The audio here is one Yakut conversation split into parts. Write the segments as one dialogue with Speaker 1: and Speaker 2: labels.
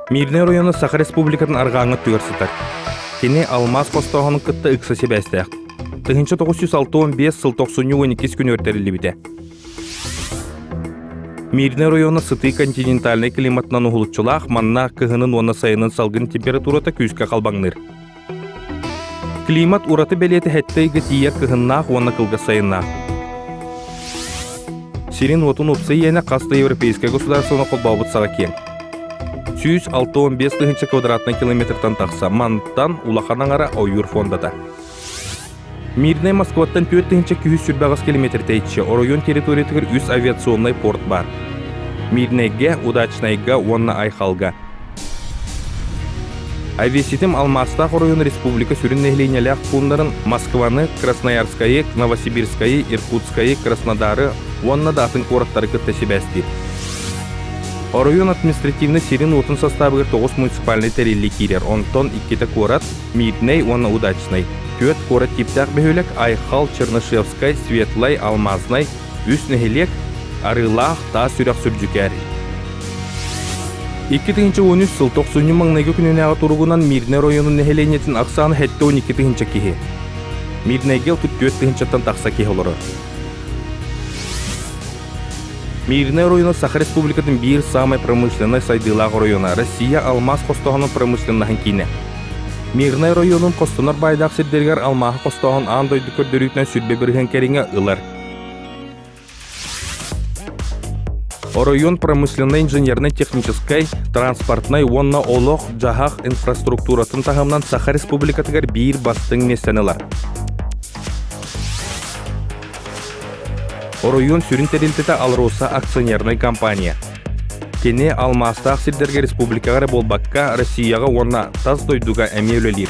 Speaker 1: Мирнэй оройуона Саха Республикатын арҕааҥҥы өттүгэр сытар. Кини алмаас хостооһунун кытта ыкса сибээстээх. 1965 сыл тохсунньу 12 күнүгэр тэриллибитэ. Мирнэй оройуона сытыы континентальнай климатынан уһулуччулаах, манна кыһынын уонна сайынын салгын температурата күүскэ халбаҥныыр. Климат ураты бэлиэтэ сэттэ ыйга тиийэр кыһыннаах уонна кылгас сайыннаах. Сирин-уотун уопсай иэнэ хас да европейскай государствоны холбообут саҕа киэҥ. 165 тыһыынча квадратнай километртан тахса, мантан улахан аҥара ойуур фондата. Мирнэй Москваттан 4328 километр тэйиччи оройуон территориятыгар үс авиационнай порт баар. Мирнэйгэ, Удачнайга уонна Айхалга. Авиаситим алмаастаах оройуон республика сүрүн нэһилиэнньэлээх пууннарын Москваны, Красноярскайы, Новосибирскайы, Иркутскайы, Краснодары уонна да атын куораттары кытта сибээстиир. Оройуон административнай сирин-уотун састаабыгар тоҕус муниципальнай тэриллии киирэр, онтон иккитэ куорат, Мирнэй уонна Удачнай, түөрт куорат тииптээх бөһүөлэк Айхал, Чернышевскай, Светлай, Алмазнай, үс нэһилиэк, Арыылаах, Таас Үрэх Сүрдьүкээр. 2013 сыл тохсунньу маҥнайгы күнүнээҕи туругунан Мирнэй оройуонун нэһилиэнньэтин ахсаана 72 тыһыынча киһи. Мирнэйгэ 34 тыһыынчаттан тахса киһи олорор. Мирнэй оройуона Саха Республикатын биир саамай промышленнай сайдыылаах оройуона, Россия алмаас хостооһунун промышленноһын киинэ. Мирнэй оройуонун хостонор баайдаах сирдэригэр алмааһы хостооһун аан дойду көрдөрүүтүнэн 20% кэриҥэ ылар. Оройуон промышленнай, инженернай-техническэй, транспортнай уонна олох-дьаһах инфраструктуратын таһымынан Саха Республикатыгар биир бастыҥ миэстэни ылар. Оройуон сүрүн тэрилтэтэ АЛРОСА акционернай компания. Кини алмаастаах сирдэргэ республикаҕа эрэ буолбакка, Россияҕа уонна тас дойдуга эмиэ үлэлиир.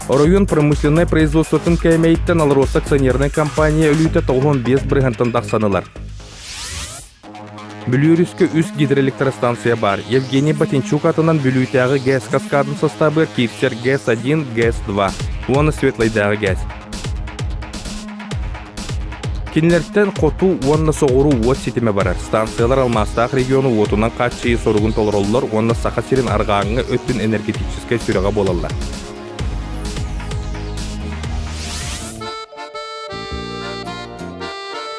Speaker 1: Оройуон промышленнай производствотын кээмэйиттэн АЛРОСА акционернай компания өлүүтэ 95 бырыһыантан тахсан ылар. Бүлүү өрүскэ үс гидроэлектростанция баар. Евгений Батинчук атынан Бүлүүтээҕи ГЭС каскадын састаабыгар киирсэр ГЭС-1, ГЭС-2 уонна Светлайдааҕы ГЭС. Кинилэртэн хоту уонна соҕуруу уот ситимэ барар. Станциялар алмаастаах региону уотунан хааччыйыы соругун толороллор уонна Саха сирин арҕааҥҥы өттүн энергетическэй сүрэҕэ буолаллар.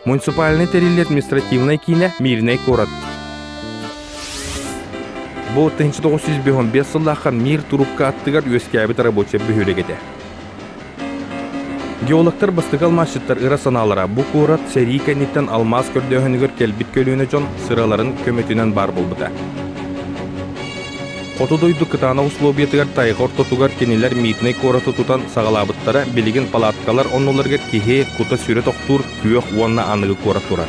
Speaker 1: Муниципальнай тэриллии административнай киинэ Мирнэй куорат. Бу 1955 сыллаахха Мир трубка аттыгар үөскээбит рабочай бөһүөлэк этэ. Геологтар бастакы алмаасчыттар ыра санаалара бу куорат сэрии кэнниттэн алмаас көрдөөһүнүгэр кэлбит көлүөнэ дьон сыраларын көмөтүнэн баар буолбута. Хоту дойду кытаанах условиятыгар тайҕа ортотугар кинилэр Митнэй куораты тутан саҕалаабыттара билигин палаткалар оннуларыгар киһи кута-сүрэ тохтуур күөх уонна аныгы куорат турар.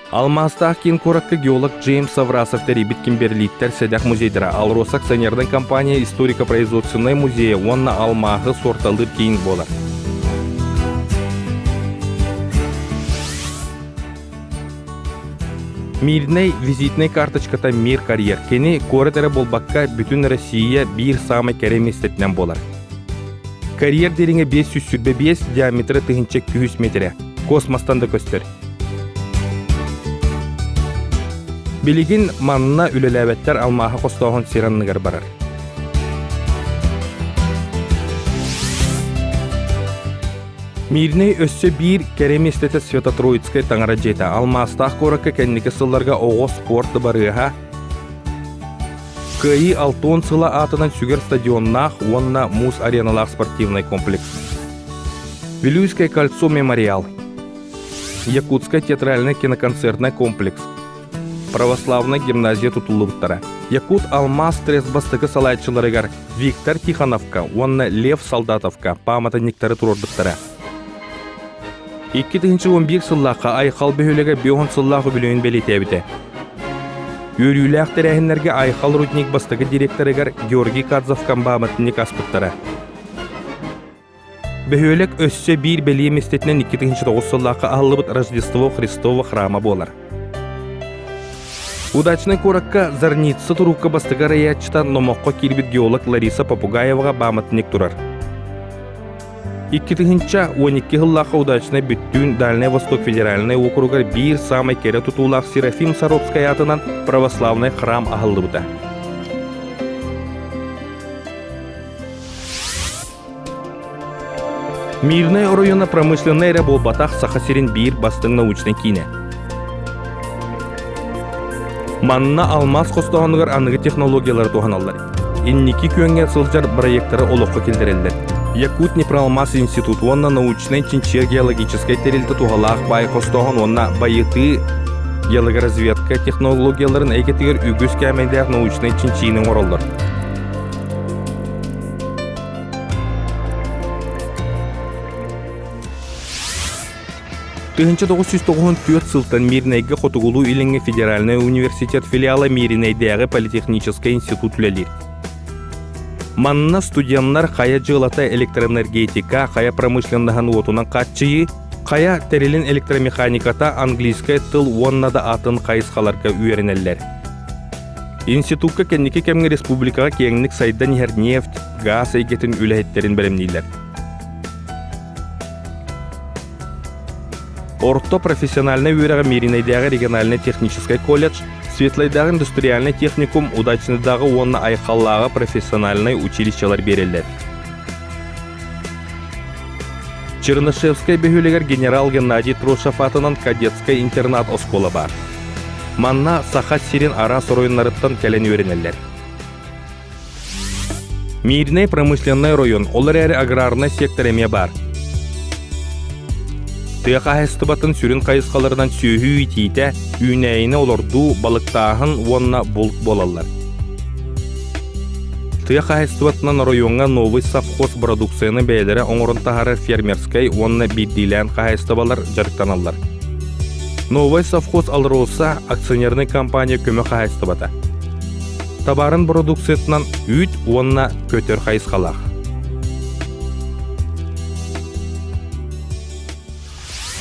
Speaker 1: Алмаастаах киин куоракка геолог Джеймс Саврасов тэрийбит кимберлиттэр сэдэх музейдара АЛРОСА акционернай компания историко-производственнай музейа уонна алмааһы суорталыыр киин буолар. Мирнэй визитнэй карточката Мир карьер кини куорат эрэ буолбакка бүтүн Россия биир саамай кэрэ миэстэтинэн буолар. Карьер дириҥэ 525, диаметра 1300 метрэ. Космостан да көстөр. Билигин манна үлэлээбэттэр алмааһы хостооһун сир анныгар барар. Мирнэй өссө биир кэрэ миэстэтэ Свято-Троицкай таҥара дьиэтэ алмаастаах куоракка кэнники сылларга оҕо спорт дыбарыаһа Кыайыы 60 сыла аатынан сүгэр стадионнаах уонна муус ареналаах спортивнай комплекс. Вилюйское кольцо мемориал. Якутскай театральнай киноконцертнай комплекс. Православнай гимназия тутуллубуттара. Якут алмаас трест бастакы салайааччыларыгар Виктор Тихоновка уонна Лев Солдатовка пааматынньыктары туруорбуттара. 2011 сыллаахха Айхал бөһүөлэгэ 50 сыллаах үбүлүөйүн бэлиэтээбитэ. Үөрүүлээх тэрээһиннэргэ Айхал рудник бастакы директорыгар Георгий Кадзовка пааматынньык аспыттара. Бөһүөлэк өссө биир бэлиэ миэстэтинэн 2009 сыллаахха аһыллыбыт Рождество Христово храма буолар. Удачнай куоракка Зарница турукка бастакы арыйааччыта номоххо киирбит геолог Лариса Попугаеваҕа пааматынньык турар. 2012 сыллаахха Удачнай бүттүүн Дальнай Восток федеральнай уокуругар биир саамай кэрэ тутуулаах Серафим Саровскай аатынан православнай храм аһыллыбыта. Мирнэй оройуона промышленнай эрэ буолбатах Саха сирин биир бастыҥ научнай киинэ. Манна алмаас хостооһунугар аныгы технологиялары туһаналлар. Инники күөҥҥэ сылдьар бырайыактары олоххо киллэрэллэр. Якутнипроалмаз институт уонна научнай чинчийэр геологическай тэрилтэ туһалаах баай хостооһун уонна байытыы геологоразведка технологияларын эйгэтигэр үгүс кээмэйдээх научнай чинчийиини оҥороллор. 1994 сылтан Мирнэйгэ Хотугулуу-Илиҥҥи федеральнай университет филиала Мииринэйдээҕи политехническай институт үлэлиир. Манна студеннар хайа дьыалата электроэнергетика, хайа промышленноһын уотунан хааччыйыы, хайа тэрилин электромеханиката английскай тыл уонна да атын хайысхаларга үөрэнэллэр. Институкка кэнники кэмҥэ республикаҕа киэҥник сайдан иһэр нефть, гаас эйгэтин үлэһиттэрин бэлэмнииллэр. Орто профессиональнай үөрэҕи Мииринэйдээҕи региональнай техническай колледж, Светлэйдээҕи индустриальнай техникум, Удачныйдааҕы уонна Айхаллааҕы профессиональнай училищелар биэрэллэр. Чернышевскай бөһүөлэгэр генерал Геннадий Трошев аатынан кадетскай интернат оскуола баар. Манна Саха сирин араас оройуоннарыттан кэлэн үөрэнэллэр. Мирнэй промышленнай оройуон, ол эрээри аграрнай сектор эмиэ баар. Тыа хаһаайыстыбатын сүрүн хайысхаларынан сүөһү иитиитэ, үүнээйини олордуу, балыктааһын уонна булт буолаллар. Тыа хаһаайыстыбатынан оройуоҥҥа Новый совхоз бородууксуйаны бэйэлэрэ оҥорон таһаарар фермерскэй уонна биирдиилээн хаһаайыстыбалар дьарыктаналлар. Новый совхоз АЛРОСА акционернай компания көмө хаһаайыстыбата. Табаарын бородууксуйатынан үүт уонна көтөр хайысхалаах.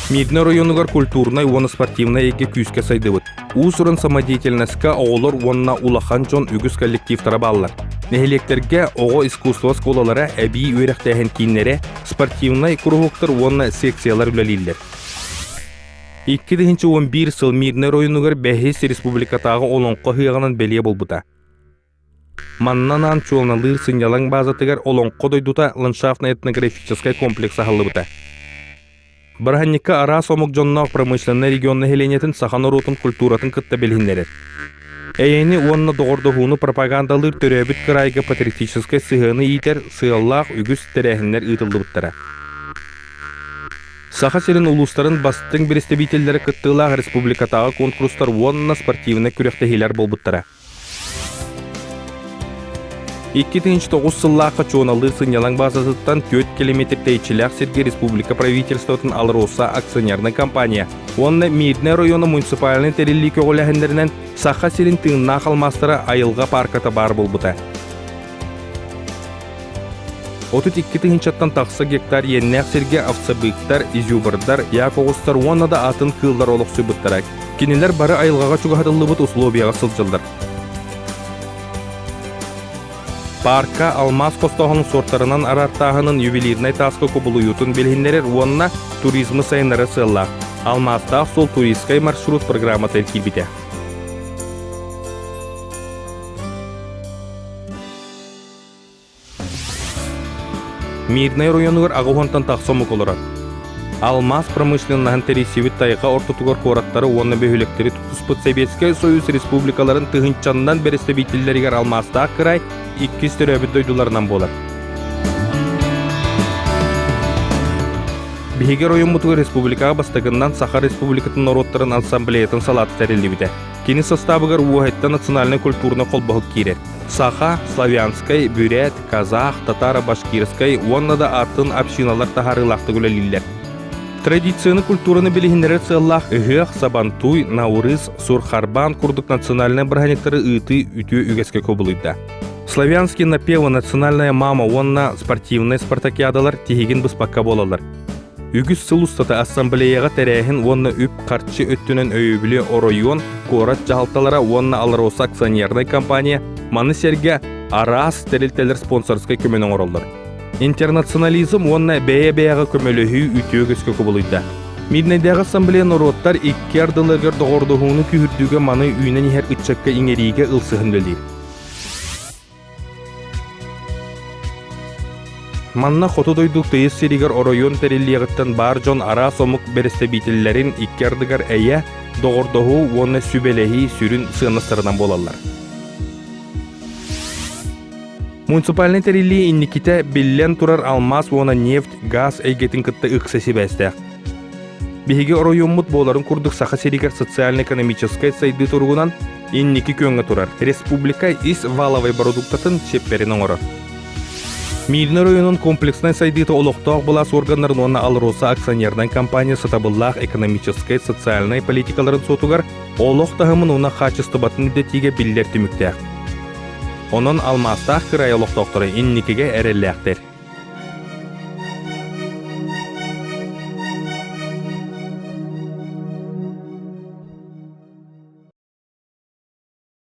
Speaker 1: Мирнэй оройуонугар культурнай уонна спортивнай эйгэ күүскэ сайдыбыт. Уус-уран самодеятельноска оҕолор уонна улахан дьон үгүс коллективтара бааллар. Нэһилиэктэргэ оҕо искусство оскуолалара, эбии үөрэхтээһин кииннэрэ, спортивнай куруһуоктар уонна секциялар үлэлииллэр. 2011 сыл Мирнэй оройуонугар бэһис республикатааҕы Олоҥхо ыһыаҕынан бэлиэ буолбута. Манна анаан Чуолналыыр сынньалаҥ баазатыгар Олоҥхо дойдута ландшафтно-этнографическай комплекс аһыллыбыта. Бырааһынньыкка араас омук дьонноох промышленнай регион нэһилиэнньэтин саха норуотун культуратын кытта билиһиннэрэр. Эйэни уонна доҕордоһууну пропагандалыыр төрөөбүт кыраайга патриотическай сыһыаны иитэр сыаллаах үгүс тэрээһиннэр ыытыллыбыттара. Саха сирин улуустарын бастыҥ бэрэстэбиитэллэрэ кыттыылаах республикатааҕы конкурстар уонна спортивнай күрэхтэһиилэр буолбуттара. 2009 сыллаахха Чуоналыыр сынньалаҥ баазатыттан 4 километр тэйиччилээх сиргэ республика правительствотын АЛРОСА акционернай компания уонна Мирнэй оройуона муниципальнай тэриллии көҕүлээһиннэринэн Саха сирин тыыннаах алмаастара айылҕа паарката баар буолбута. 32 тыһыынчаттан тахса гектар иэннээх сиргэ овцебыктар, изюбрдар, як оҕустар уонна да атын кыыллар олохсуйбуттара. Кинилэр бары айылҕаҕа чугаһатыллыбыт условияҕа сылдьаллар. Паарка алмаас хостооһунун суортарынан араартааһынын ювелирнай тааска кубулуйуутун билиһиннэрэр уонна туризмы сайыннарар сыаллаах Алмаастаах суол туристскай маршрут программата киирбитэ. Мирнэй оройуонугар аҕыс уонтан тахса омук олорор. Алмаас промышленноһын тэрийсибит тайҕа ортотугар куораттары уонна бөһүөлэктэри тутуспут Сэбиэскэй Союз республикаларын тыһыынчаннан бэрэстэбиитэллэригэр алмаастаах кыраай иккис төрөөбүт дойдуларынан буолар. Биһиги оройуоммутугар республикаҕа бастакыннан Саха Республикатын норуоттарын ассамблеятын салаата тэриллибитэ. Кини састаабыгар Уоһайта национальнай культурнай холбоһук киирэр. Саха, славянскай, бүрээт, казах, татаро-башкирскай уонна да атын общиналар таһаарыылаахтык үлэлииллэр. Традицияны культураны билиһиннэрэр сыаллаах ыһыах, сабантуй, наурыз, сурхарбан курдук национальнай бырааһынньыктары ыытыы үтүө үгэскэ кубулуйда. Славянские напевы национальная мама уонна спортивнай спартакиадалар тиһигин быспакка буолаллар. Үгүс сыл устата ассамблеяҕа тэрээһин уонна үп-харчы өттүнэн өйөбүлү оройуон, куорат дьаһалталара уонна АЛРОСА акционернай компания, маны сэргэ араас тэрилтэлэр спонсорскай көмөнү оҥороллор. Интернационализм уонна бэйэ-бэйэҕэ көмөлөһүү үтүө үгэскэ кубулуйда. Мирнэйдээҕи ассамблея норуоттар икки ардыларыгар доҕордоһууну күүһүрдүүгэ маны үүнэн иһэр ыччакка иҥэриигэ ылсыһан үлэлиир. Манна хоту дойду тыйыс сиригэр оройуон тэриллиэҕиттэн баар дьон араас омук бэрэстэбиитэллэрин икки ардыгар эйэ, доҕордоһуу уонна сүбэлэһии сүрүн сыаннастарынан буолаллар. Муниципальнай тэриллии инникитэ биллэн турар алмаас уонна нефть, газ эйгэтин кытта ыкса сибээстээх. Биһиги оройуоммут буоларын курдук Саха сиригэр социально-экономическай сайдыы туругунан инники күөҥҥэ турар республика ис валовай бородууктатын чиэппэрин оҥорор. Миирнэй оройуонун комплекснай сайдыыта олохтоох былаас органнарын уонна АЛРОСА акционернай компания сатабыллаах экономическай, социальнай политикаларын суотугар олох таһымын уонна хаачыстыбатын үрдэтиигэ биллэр түмүктээх. Онон алмаастаах кыраай олохтоохторо инникигэ эрэллээхтэр.